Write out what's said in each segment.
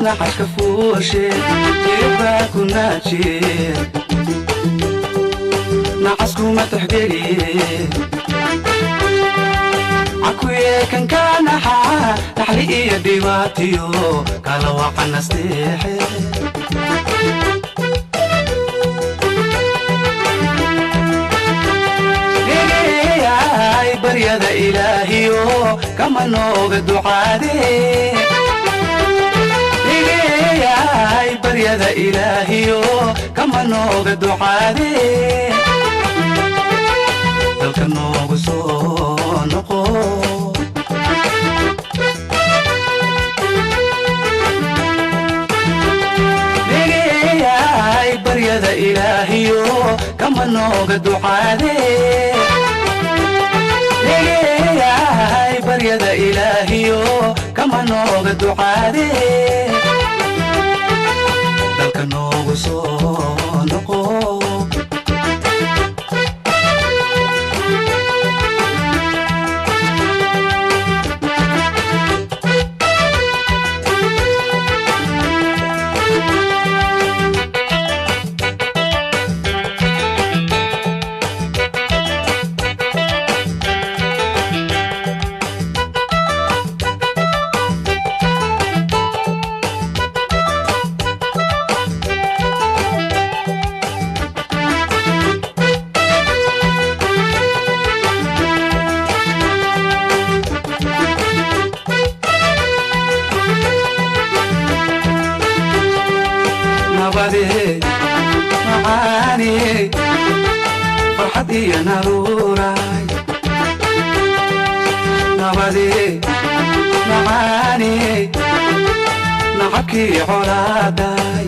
Naxashka fuushe diribaa ku naajiye nacaskuma taxgeliye cakuye kankaa naxa naxli iyo dhibaatiyo kala waqanasteexe. Baryada ilaahiyo kama nooga ducaade, baryada ilaahiyo kama nooga ducaade, dalka noogu soo noqo. Baryada ilaahiyo kama nooga ducaade, baryada ilaahiyo kama nooga ducaade, dalka noogu soo noqo. Macaani farxad iyo naruuray, nabade macaani nacabkii colaaday.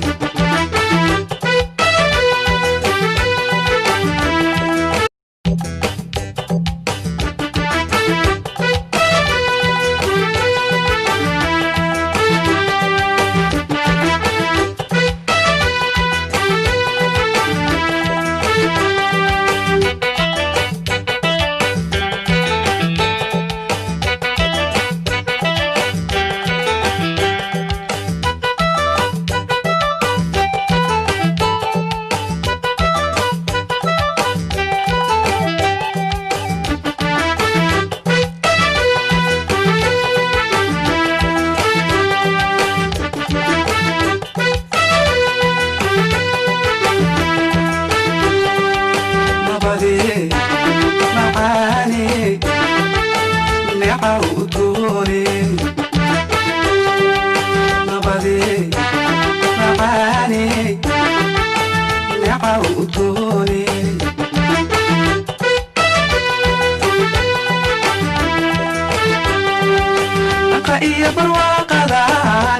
Macaani neecaw udgoone, nabade macaani neecaw udgoone. Dhaqa iyo barwaaqada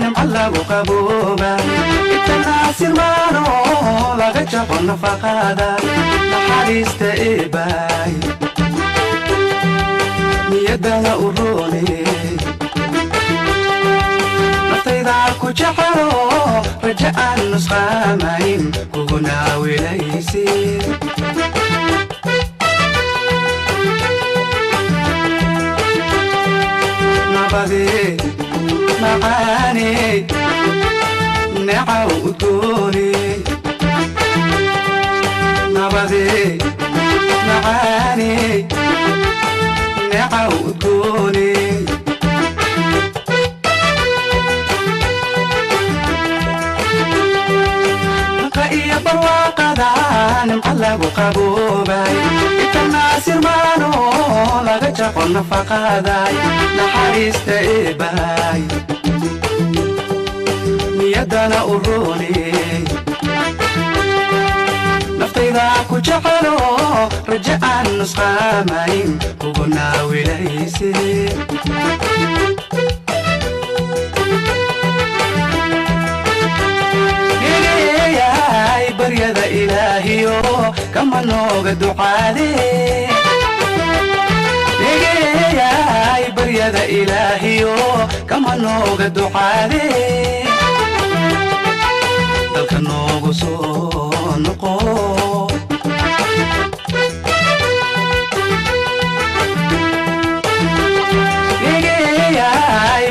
nimco lagu qabooba, itanaasirmaano laga jaqo nafaqada, naxariista eebaay niyadana u roone. Naftaydaa ku jecelo raja aan nusqaamayn kuguna wilaysi. Nabade macaane neecaw udgoone, nabade macaane neecaw udgoone. Naqa iyo barwaaqada nimco lagu qaboobay, itanaasirmaano laga jaqo nafaqaday, naxariista eebaay niyadana u roone. Naftayda ku jecelo raja aan nusqaamayn kuguna wilayse. Baryada ilaahiyo kama nooga ducaade, baryada ilaahiyo kama nooga ducaade, dalka noogu soo noqo.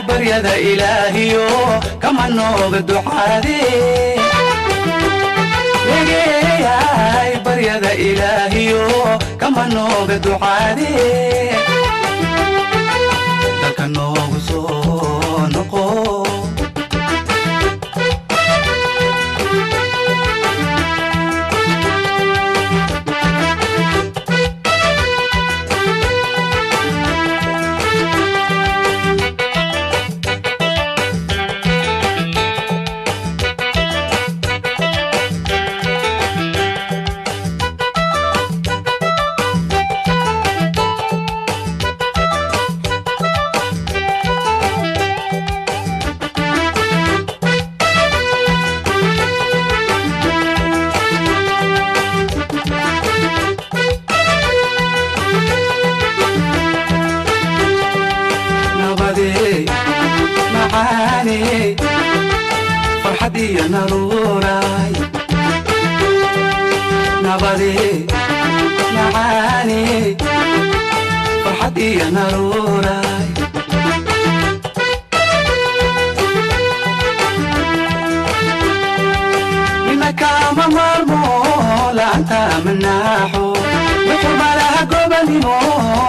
Baryada Ilaahiyo kama nooga ducaade. Negeeyay, baryada Ilaahiyo kama nooga ducaade. Dalka noogu soo noqo. Nabadey, macaaney, farxad iyo naruuray. Nabadey, macaaney, farxad iyo naruuray. Nina kama maarmo, la'aanta manaaxo. Nuxur malaha gobanimo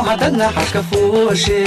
haddaad naxashka fuushe.